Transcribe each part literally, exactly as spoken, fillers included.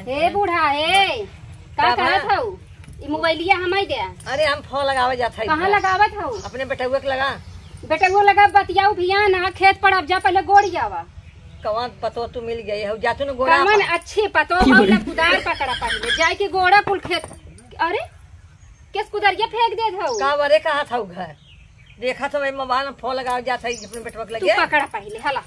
ए बूढ़ा, ए, का का बा? करत हऊ? ई मोबाइलिया हमाई दे। अरे, हम फोन लगावे जात हई कहाँ घर। लगावत हऊ? अपने बेटउआ के लगा। बेटउआ लगा, बतियाऊ भिया ना, खेत पर अब जा, पहले गोड़ी आवा। कवन पतो तू मिल गई हो, जा तू न गोड़ा कवन पा। अच्छी पतो की हो बोले? लकुदार पकड़ा पहिले, जाए के गोड़ा कुल खेत। अरे, केस कुदरिया फेंक देत हऊ। का बरे कहा था घर? देखा तो मैं मोबाइल में फोन लगावे जात हई अपने बेटवा के तू लगे। पकड़ा पहिले, हला।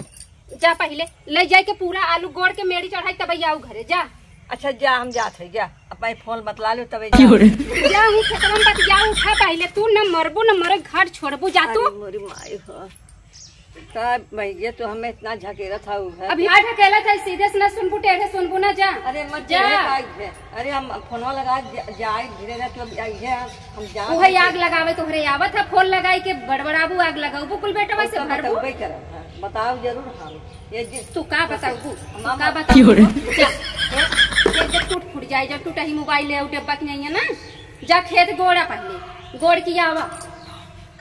जा पहिले, ले जाए के पूरा आलू गोड़ के मेड़ी चढ़ाई, तब आऊ घरे, जा। अच्छा, जा, हम जात हई, जा। अब मैं फोन बतला लो, तबे की जा। हो रे? जा, हूँ खेतवा में बतिया, उठा पहिले, तू न मरबू, न मरे घर छोड़बू, जा तू। अरे, मोरी माई हो। का भैया, तो हमें इतना झकेरत हऊ है। अभी आ ढकेला था, सीधे से न सुनबू, टेढ़े सुनबू ना, जा। अरे, मत जा। टेढ़े का है। अरे, हम फोनवा लगा जा-, जाए, धीरे रह, तू अब जाइए, हम जा उहे आग लगावे तोहरे आवत है, फोन लगाई के बड़बड़ाबू, आग लगाबू कुल बेटवा से तो भरबू। बतौबे करब, हाँ, बताओ जरूर हम। ये जि-, तू का बताबू? हम तू का बताबू? की हो रे? जा। ये, ये जब टूट फूट जाए, जब टूटा ही मोबाइल ले उठे बक नहीं है ना, जा खेत गोड़ा पहले, गोड़ की आवा।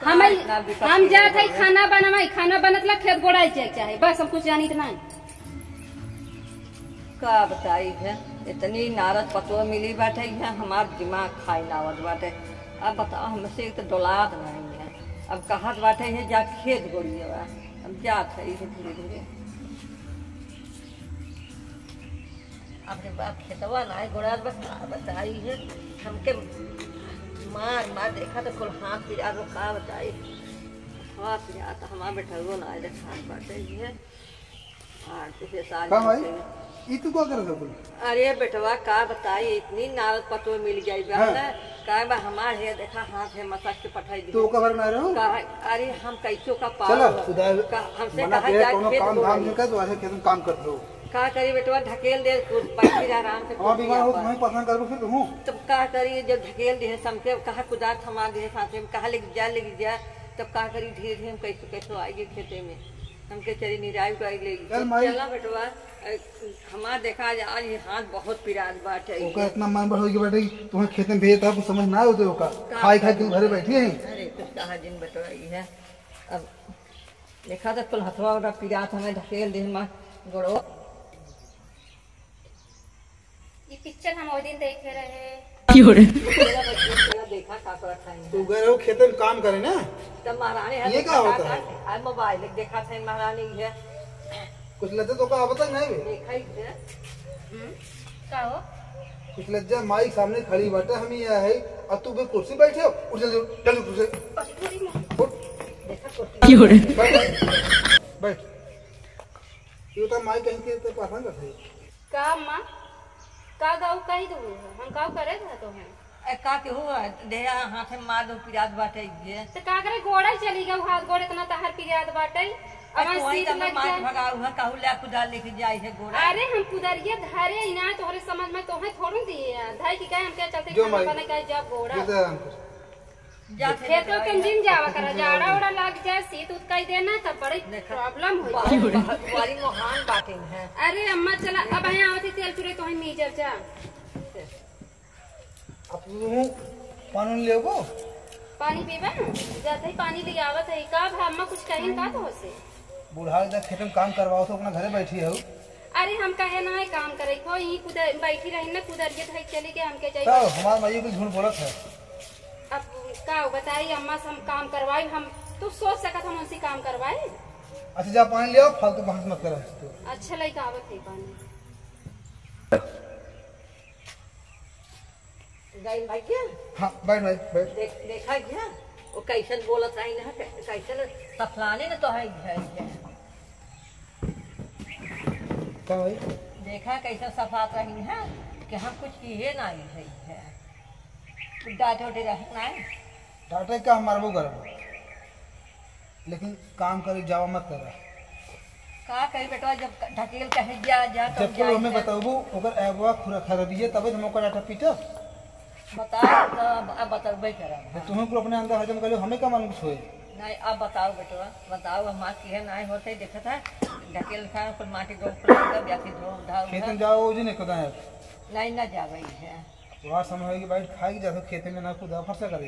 हम, इतना विपत्ति हम जात है है। खाना बनवाई, खाना बनत ला खेत गोड़ा जाए चाहे, बस हम कुछ जानी इतना है। का बताई है, इतनी नारद पतोह मिली बाटे है, हमार दिमाग खाई ना आवत बाटे। अब बताओ, हमसे एक तो डोलात नहीं है। अब कहत बाटे है, जा खेत गोड़िए बा। अब जात है इहे धीरे धीरे। अपने बाप खेतवा ना गोड़ा बस का बताई है, हमके मार मार देखा तो कुल हाथ पिरा रो का बताई। हाथ पिरा तो हमार बेटवा ना देखा बाटे है। हाँ, तुझे साल का भाई? से। ई तू का करत हो कुल? अरे बेटवा, का बताई, इतनी नारद पतोह मिल जाई बा हाँ। ना। का बा हमार है, देखा हाथ है, मसाज के पठाई दी। तो ओका भर ना रहो? का, अरे हम कैसो का पाओ? चलो, सुधार। का, हमसे मना कहा के जाए कोनो खेत काम धाम बोलाई। नहीं कर, तो ऐसे खेत में काम कर दो। का करी बेटवा, ढकेल दे, कुछ बैठी रह आराम से, हाँ, कुछ बीमार नहीं हो, आता। तुम्हें पसंद करबो फिर तू। तब का करी, जब ढकेल दे, समके कहा कुदार थमा दे, साथे में कहा लेके जा, लेके जा, तब का करी, धीरे धीरे हम कैसो कैसो आएगी खेते में। हमके चली निराई उराई ले। चल माई। चला बेटवा, अ, हमार देखा आज, आज ये हाथ बहुत पिरात बाटे। ओका इतना मन बढ़ होई के बाटे कि तुम्हें खेते में भेजे तब कुछ समझ ना होते ओका। का खाई खाई के घरे बैठी है। अरे कुछ कहा जिन बेटवा ई है। अब देखा तो कुल हथवा ओटा पिरात हमें ढकेल दे माँ गोड़ो। ई पिक्चर हम ओ दिन देखे रहे। की हो रे? देखा का करत है। तू गए रहो खेते में काम करे ना? तब महारानी है ये देखा का होता है? आज मोबाइल देखा था महारानी है। कुछ लज्जा तो का आवता नहीं बे? देखा ही है। हम्म, का हो? कुछ लज्जा माई सामने खड़ी बाटे, हम ही है, और तू भी कुर्सी बैठे हो, उठ जल्दी, जल्दी कुर्सी। अरे माँ। उठ। देखा कुर्सी। की हो रे? बैठ, बैठ, बैठ। ये तो माई कहीं के तो पसंद है। का अम्मा? का गाऊ कही दू? हम गाऊ करे था तो हैं। ए, का केहू देह हाथे मार दो, पिरात बाटे ये। तो का करे, गोड़ा चली गऊ, हाथ गोड़ इतना तहर पिरात बाटे। अब कोई सीत तब लग मार जाए। भगाऊ है, कहू ले कुदार लेके जाई है गोड़ा। अरे हम कुदरिये धरे ही ना, तोहरे समझ में तोहे थोड़ू दिए हैं। धाई की कहे हमके चलते जो खाना माई, बने का जब गोड़ा। जो दे हमको। जा खेतवा के जिन जावा करा, जाड़ा ओड़ा लग जाए, सीत उत कई देना, तब बड़ी देखा, प्रॉब्लम हो बहुत, जाए। बहुत बड़ी महान बातें हैं। अरे अम्मा चला, अब यहाँ आवत ही तेल चूरे तो हम मीजब जा। अब तू पानी लेबो? पानी पीबा? जाते ही पानी ले आवत है। का भा अम्मा कुछ कहिन का तो से? बूढ़ा इधर खेत में काम करवाओ तो अपना घरे बैठी हो। अरे हम कहे ना है काम करे को, यहीं कुदर बैठी रही ना, कुदरिये धई चली के हमके जाई। तो हमार माई कुछ झूठ बोलत है। अब का बताई अम्मा से हम काम करवाई, हम तू सोच सकत हम उनसे काम करवाई। अच्छा जा पानी ले आओ, फालतू बहस मत कर तू। अच्छा लइका आवत है पानी। गई भैया। हाँ, बैठ भाई, बैठ। देख, देखा गया? वो कैसन बोलत रही ना, कै-, कैसन सफलाने न तो है, है, है। का भाई? देखा कैसन सफात रही है कि हम कुछ किहे ना है, है। डांटे उठे रहे ना। डांटे का हम मारबो करबो। लेकिन काम करे जावा मत करा। का करी बेटवा, जब ढकेल कहे जा, जा, तब जब कुल जाई हमें जा। बताबू, ओकर ऐबवा खुरा खराबी है, तबे तो हम ओकर आटा पीटब। बताओ तो अब, अब बतबे करब। तो तुम्हें कुल अपने अंदर हजम कर लो, हमें का मालूम कुछ होए? नहीं, अब बताओ बेटवा, बताओ, हमार किहे नहीं होते, देखत है, ढकेल खा, कुल माटी गोड़ कुल लग गया, फिर धो, धाओ, खेत में धाओ। जाओ, वो जी नहीं खुदा है। नहीं, ना जावे है। तुम्हार समय होगी, बैठ खाई जा, तो खेते में ना कूदा, फरसा करे।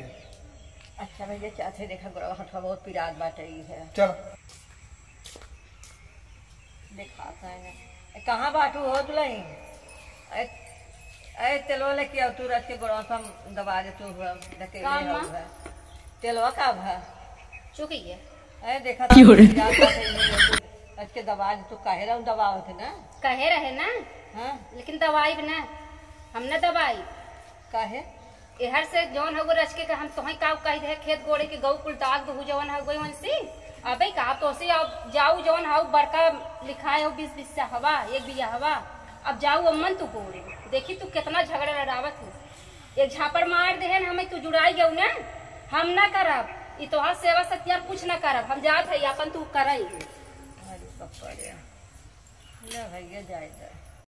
अच्छा भैया, चाहते देखा, गोड़वा हथवा बहुत पिरात बाटे, ई है। चल। देखात है ना। ए, कहाँ बाटू हो दुलही? ए, ए, तेलवा लेके आओ तू, रच के गोड़वा से हम दबा दे तू, हुआ, ढकेले का अम्मा? हऊ है। तेलवा का भा? चुकी है। ए, देखा क्यों रे? रच के दबा दे तू, काहे रहू दबावत है ना? कहे रहे ना? हाँ। लेकिन दबाई भी ना, हम ना दबाई। काहे? एहर से जौन हऊ रच के हम तोहे का कह दे, खेत गोड़े के गऊ कुल दाग दहू जौन हऊ वंशी। अबे का तोसे अब जाऊ जौन हऊ बड़का लिखाए हो बीस बीस से हवा, एक बिया हवा। अब जाऊ अम्मन तू गोड़े। देखी तू कितना झगड़ा लड़ावत हो। एक झापड़ मार देहन हमें तू जुड़ाई गऊ ना। हम ना करब। ई तोहार सेवा सत्यार कुछ ना करब। हम जात है अपन तू करई। अरे पप्पा रे। ले भैया जाए दे।